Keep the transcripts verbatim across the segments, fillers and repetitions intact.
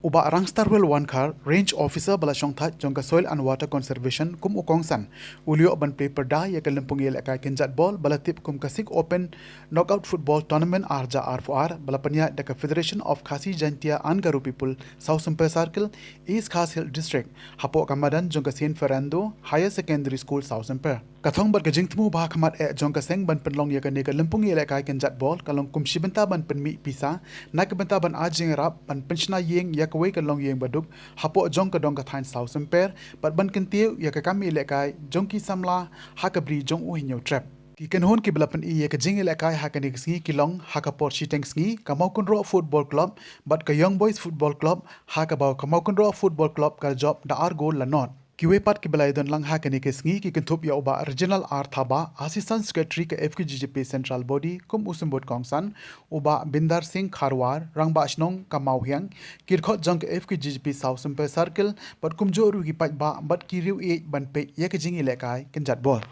U Bah Rangstarwell Wankhar, Range Officer ba la shongthait jong ka Soil and Water Conservation kum u kongsan, u la ïoh ban plie pyrda ïa ka lympung ïalehkai kynjat ball ba la tip kum ka Sing Open Knockout Football Tournament ar hajar arphew ar ba la pynïaid da ka Federation of Khasi Jaintia and Garo People South Sompir Circle, East Khasi Hills District, hapoh ka madan jong ka Saint Fernando Higher Secondary School South Sompir. Ka thong bad ka jingthmu ba ha khmat eh jong ka seng ban pynlong ïa kane ka lympung ïalehkai kynjat ball ka long kum shi bynta ban pynmih pisa na ka bynta ban ai jingïarap ban pynshna ïing ïa kawei ka longïing baduk hapoh jong ka dong ka thaiñ South Sompir bad ban kyntiew ïa ka kam ïalehkai jong ki samla ha ka bri jong u Hynñiewtrep. Ki kynhun kiba la pyni ïa ka jingïalehkai ha kane ka sngi ki long ha ka por shiteng sngi ka Mawkynroh Football Club bad ka Young Boys Football Club, ha kaba ka Mawkynroh Football Club ka la jop da ar gol la nod. Kiwei pat kiba la ïadon lang ha kane ka sngi ki kynthup ïa u Bah Reginald R Thabah, Assistant Secretary ka F K J G P Central Body kum u symbud kongsan, u Bah Binder Singh Kharwar, Rangbah Shnong ka Mawhiang, ki dkhot jong ka F K J G P South Sompir Circle bad kumjuh ruh ki paidbah bad ki riew ïeit ban peit ïa ka jingïalehkai kynjat ball.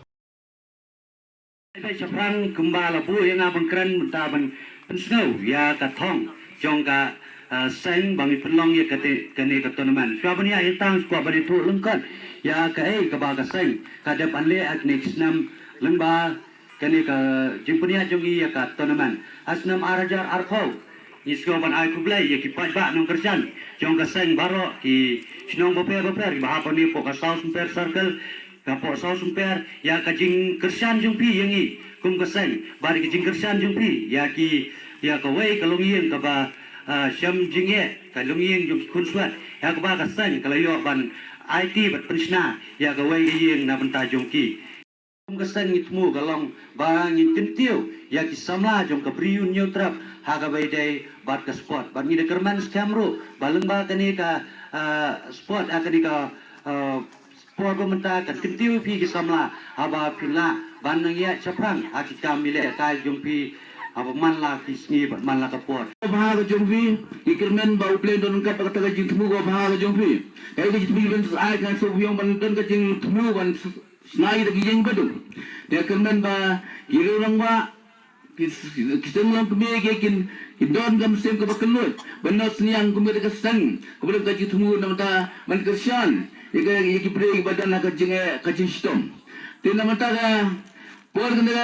Dei shaphrang kumba la buh ïa nga ban kren mynta ban pynsngew ïa ka thong jong ka, ah, seng ba ngi pynlong ïa kate, kane ka tournament. Shuwa ban ïa ïa tang shuwa ban ïathuh lyngkot ïa kaei kaba ka seng ka dep ban leh ha kane ka snem lyngba kane ka jingpynïaid jong ngi ïa ka tournament ha snem ar hajar arphew. Ngi sngew ban ai khublei ïa ki paidbah nongkyrshan jong ka seng baroh, ki shnong bapher bapher kiba hap hangne hapoh ka South Sompir Circle, hapoh South Sompir, ïa ka jingkyrshan jong phi ïa ngi kum ka seng bad ka jingkyrshan jong phi ïa ki, ïa kawei ka longïing kaba, ah, shem jingeh, ka longïing jong ki khunswet, ïa kaba ka seng ka la ïoh ban aiti bad pynshna ïa kawei ka ïing na bynta jong ki. Kum ka seng ngi thmu ka long ba ngin kyntiew ïa ki samla jong ka Bri U Hynñiewtrep ha kaba ïadei bad ka sport. Bad ngi da kyrmen skhem ruh ba lyngba kane ka, ah, sport, ah, kane ka, ah, sport ba mynta kan kyntiew ïa phi ki samla haba phi lah ban nang ïaid shaphrang ha ki kam ïalehkai jong phi haba man la ki sngi bad man la ka por. Bha ka jong phi, ngi kyrmen ba U Blei un don ryngkat bad kata ka jingthmu kaba bha ka jong phi. Kaei ka jingthmu ban ai ka sngewbha ban don ka jingthmu ban Sngewbha ïa ki ïing baduk. Te kyrmen ba ki riew rangbah, ki, ki seng longkmie ki kin, kin don ka mynsiem kaba kylluid ban ïohsngew kum ka seng kaba don ka jingthmu na bynta ban kyrshan ïa ka, ïa ki briew kiba don ha ka jing, eh, ka jingshitom. Te na bynta ka por kane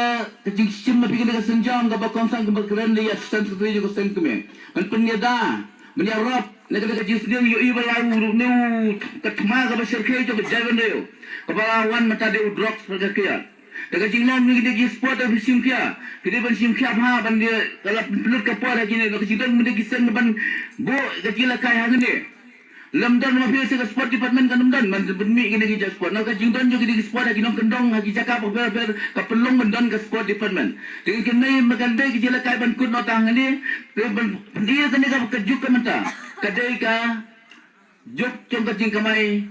ka jingshim ma phi kane ka sengjam kaba kongsan kaba kren ïa Assistant Secretary jong ka seng kmie ban pynïada ban ïarap na kane ka jingsniew ïohi ba la u ruh ne u ka thma kaba shyrkhei jong ka jaitbynriew kaba la wan mynta dei u drugs bad ka kiad. Da ka jinglong ne ki dei ki sport da ban shim khia, ki dei ban shim khia bha ban dei ka la pynlut ka por ha kine, da ka jingdon ne ki seng ban buh ka jingïalehkai ha kine. Lym don ma phi sha ka sport department kan ym don ban pynmih kine ki jaka sport. Na ka jingdon jong kine ki sport ha ki nongkyndong ha ki jaka bapher bapher ka pynlong ban don ka sport department. Te kine ma kan dei ki jingïalehkai ban kut noh tang kine. Te ban pynïa kane ka, ka juk ka mynta ka dei ka juk jong ka jingkamai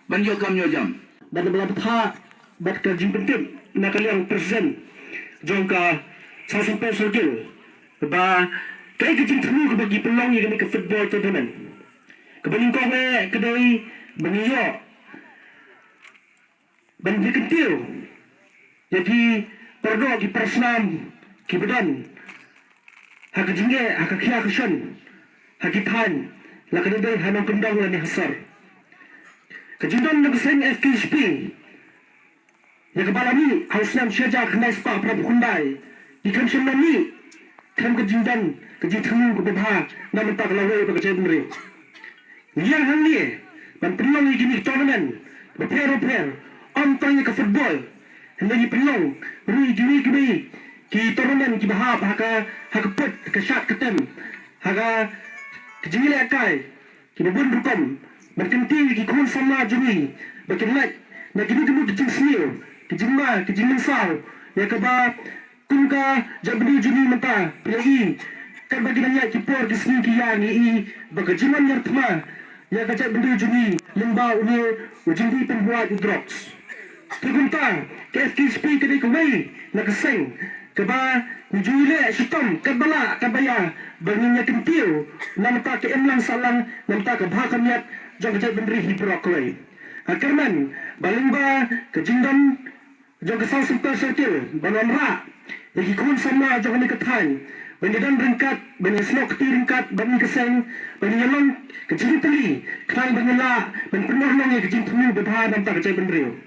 ban ïoh kam ïoh jam. Bad ba la bthah bad ka jingpyntip na ka liang president jong ka South Sompir Circle ba kaei ka jingthmu kaba ki pynlong ïa kane ka football tournament. Kaba nyngkong eh ka dei ban ïoh ban ïa kyntiew ïa ki pardoh ki parsnam kiba don ha ka jingeh, ha ka khia ka shon, ha ki thaiñ, la ka dei ha nongkyndong lane ha sor. Ka jingdon na ka seng F K J P ïa kaba la mih ha u snem shi hajar khyndai spah phra phew khyndai, ki khlem shym la mih khlem ka jingdon ka jingthmu kaba bha na bynta ka lawei bad ka jaitbynriew. Ngi ïa hangne ban pynlong ïa kine ki tournament bapher bapher, ym tang ïa ka football, hynrei ngi pynlong ruh ïa kiwei kiwei ki tournament kiba hap ha ka, ha ka pud ka shad ka tem, ha ka, ka jingïalehkai kiba bun rukom ban kyntiew ïa ki khun samla jong ngi ba kin lait na kine kine ki jingsniew, ki jingma, ki jingmynsaw ïa kaba kum ka jaitbynriew jong ngi mynta phi la i katba ki dang ïaid ki por ki sngi ki ïa ngi i ba ka jingwan ñiar thma ïa ka jaitbynriew jong ngi lyngba une u jingdih pynhwait u drugs. Te kumta ka F K J P ka dei kawei na ka seng kaba ngi ju ïaleh shitom katba lah katba ïa ba ngin ïa kyntiew na bynta ka imlang sahlang na bynta ka bha ka miat jong ka jaitbynriew hi baroh kawei. Nga kyrmen ba lyngba ka jingdon jong ka South Sompir Circle ban wanrah ïa ki khun samla jong kane ka thaiñ ban ïadon ryngkat, ban ïasnoh kti ryngkat bad ngi ka seng, ban ïalong ka jingpyni, khnang ba ngin lah ban pynurlong ïa ka jingthmu babha namar ka jaitbynriew.